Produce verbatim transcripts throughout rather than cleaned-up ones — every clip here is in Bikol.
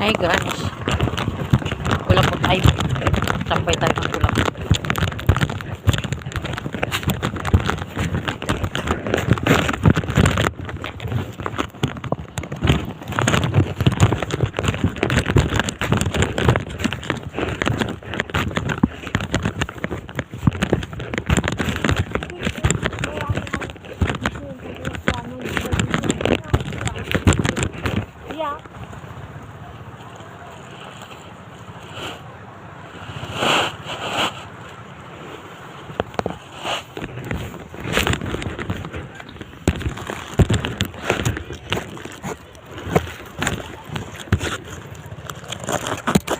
Hey guys, kulapot ay, sampay tayo ng kulapot. Yeah.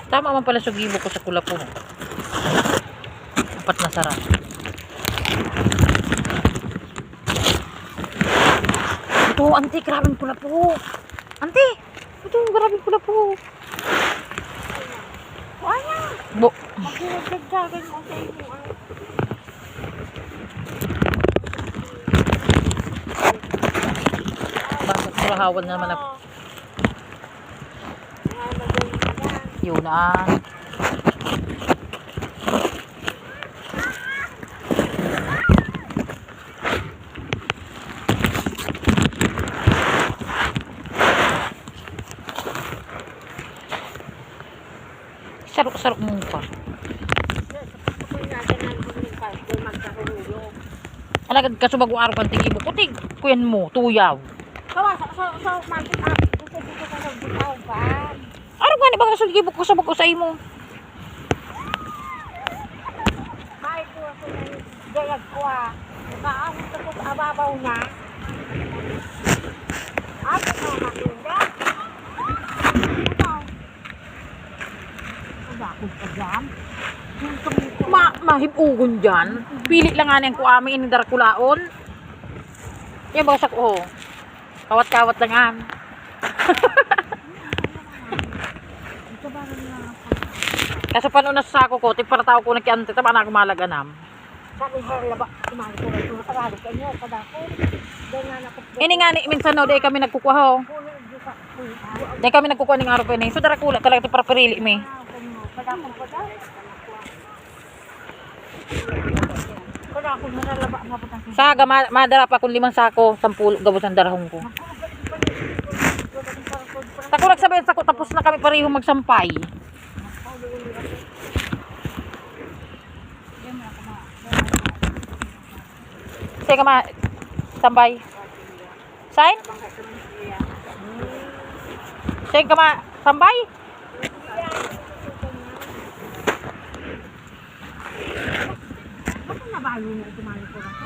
Tama man pala sa gibo ko sa kulapot. Apat na sara. Ito, ante, grabeng kulapot. Ante, ito, grabeng kulapot. Wala. Bo. Magdurog-duragan mo sa inyo, ah. Bakit kurahawan na naman na? Yun na. Sarok-sarok mo pa. Alagad ka subag o araw kan tigibo. Kutig, kuyan mo, tuyaw. Kawa, sa, sa, sa, mantik, ah, gusto, gusto ko sa bitaw, ba? Araw gani ba ka subag o sa bago sa imo? Ay, ko, ako na yung gayag ko, ah. Nakaahon ka po sa ababaw na. Ako na, makinda. Ito. Madakot ka dyan. Ma-, mahibugon dyan. Pili lang nga niyang kuami, ini darakulaon. Yan, bagsak, oh. Kawat-kawat lang, an. Ito ba rin na? Kaso paano na sa sako ko, tiparataw ko na ki ante, tama na ako malaganam. Sabi, "Har, laba, kumain ko na ito. Tagalog ka niya, kadako." Dahil nga nakapag- Ini nga ni, minsan, no, di kami nagkukuha, ho. Di kami nagkukuha ning araw pa ini. So, darakula talaga, ti parapirili mi. Kadako pa daw. Kadako, malalaba, mabutang. Sa aga, ma-, madara pa akong limang sako, sampulo gabos ang darahon ko. Sa ko nagsabi, sa ko, tapos na kami pareho magsampay. Sige, ma-, tambay. Sign? Sign ka, ma-, tambay? Ba't ang nabayo na ito, mali ko na to?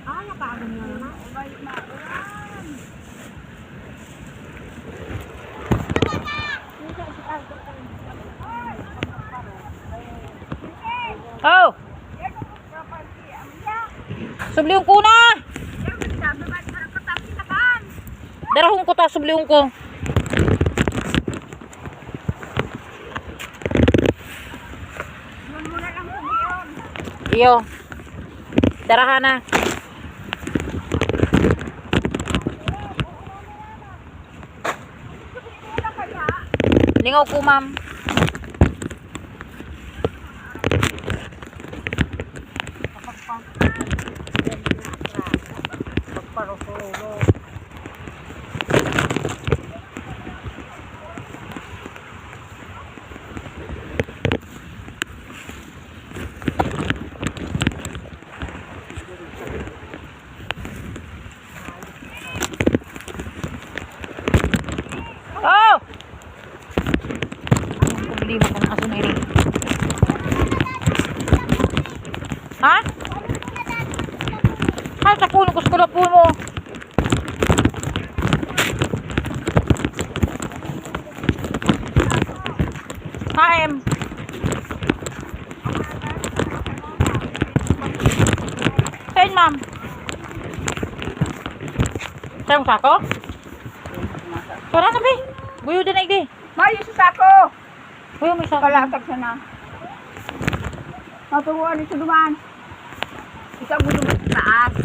Ah, nabago na naman. Ubay na, ulan. Oh! Sublion ko na! Darahon ko ta, sublion ko. Iyo. Daraha na. Lingaw ko, ma'am. Oh! Anong problema kung aso na ini? Ha? Ay, sa puno ko, sa kulapon mo. Kaem. Saan, ma'am? Saan yung sako? Tara na, be. Buyo din, ay, di. Mayo sa sako. Buyo, may sako. Palatag sana. Maturuan ito duman. Ikaw mo duman sa taas.